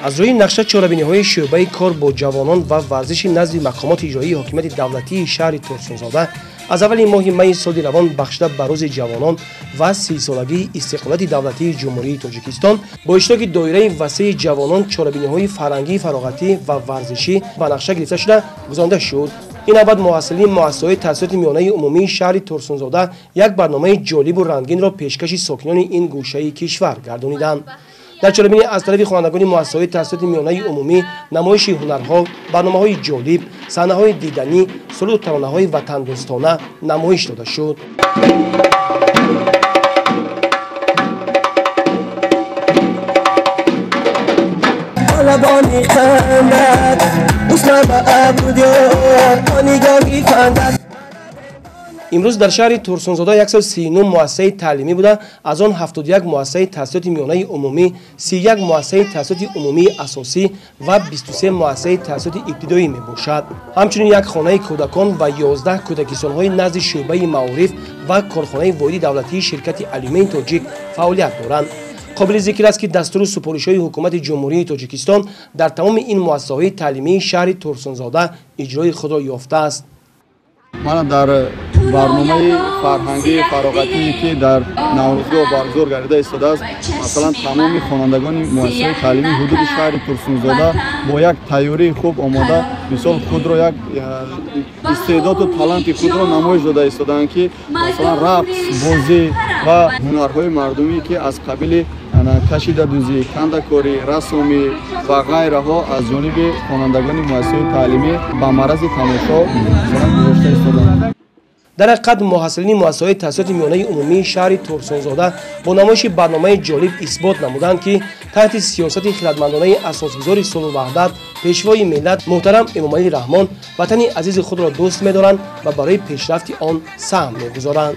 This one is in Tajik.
Аз рӯи нақша чорабиниҳои шӯъбаи кор бо ҷавонон ва варзиши назди мақомоти иҷроии ҳокимияти давлатии шаҳри Турсунзода аз аввали моҳи майи соли равон бахшида ба рӯзи ҷавонон ва 30-солагии истиқлолияти давлатии Ҷумҳурии Тоҷикистон бо иштироки доираи васеи ҷавонон чорабиниҳои фарҳангӣ, фароғатӣ ва варзишӣ ба нақша гирифта шуда гузаронида шуд. Ин навбат муҳассилини муассисаҳои таҳсилоти миёнаи умумии шаҳри Турсунзода як барномаи ҷолибу рангинро пешкаши сокинони ин гӯшаи кишвар гардониданд. Дар чорабинӣ аз тарафи хонандагони муассисаҳои таҳсилоти миёнаи умумӣ намоиши ҳунарҳо, барномаҳои ҷолиб, саҳнаҳои диданӣ, суруду таронаҳои ватандӯстона намоиш дода шуд. Имрӯз дар шаҳри Турсунзода 139 муассисаи таълимӣ буда, аз он 71 муассисаи таҳсилоти миёнаи умумӣ, 31 муассисаи таҳсилоти умумии асосӣ ва 23 муассисаи таҳсилоти ибтидоӣ мебошад. Ҳамчунин як хонаи кӯдакон ва 11 кӯдакистонҳои назди шӯъбаи маориф ва корхонаи воҳиди давлатии ширкати Алюмини Тоҷик фаъолият доранд. Қобили зикр аст, ки дастуру супоришҳои ҳукумати Ҷумҳурии Тоҷикистон дар тамоми ин муассисаҳои таълимии шаҳри Турсунзода иҷрои худро ёфтааст. Мана дар барномаи фарҳангии фароғатие, ки дар Наврӯзгоҳ баргузор гардида истодааст, масалан, тамоми хонандагони муассисаи таълимии ҳудуди шаҳри Турсунзода бо як тайёрии хуб омода, мисол, худро як истеъдоду таланти худро намоиш дода истодаанд, ки масалан рақс, бозӣ ва ҳунарҳои мардумӣ, ки аз қабили кашидадӯзӣ, кандакорӣ, рассомӣ ва ғайраҳо аз ҷониби хонандагони муассисаи таълимӣ ба маррази тамошо гузошта истодаанд. Дар ҳақиқат муҳассилини муассисаҳои таҳсилоти миёнаи умумии шаҳри Турсунзода бо намоиши барномаи ҷолиб исбот намуданд, ки таҳти сиёсати хиратмандонаи асосгузори сулҳу ваҳдат, пешвои миллат муҳтарам Эмомалӣ Раҳмон ватани азизи худро дӯст медоранд ва барои пешрафти он саҳм мегузоранд.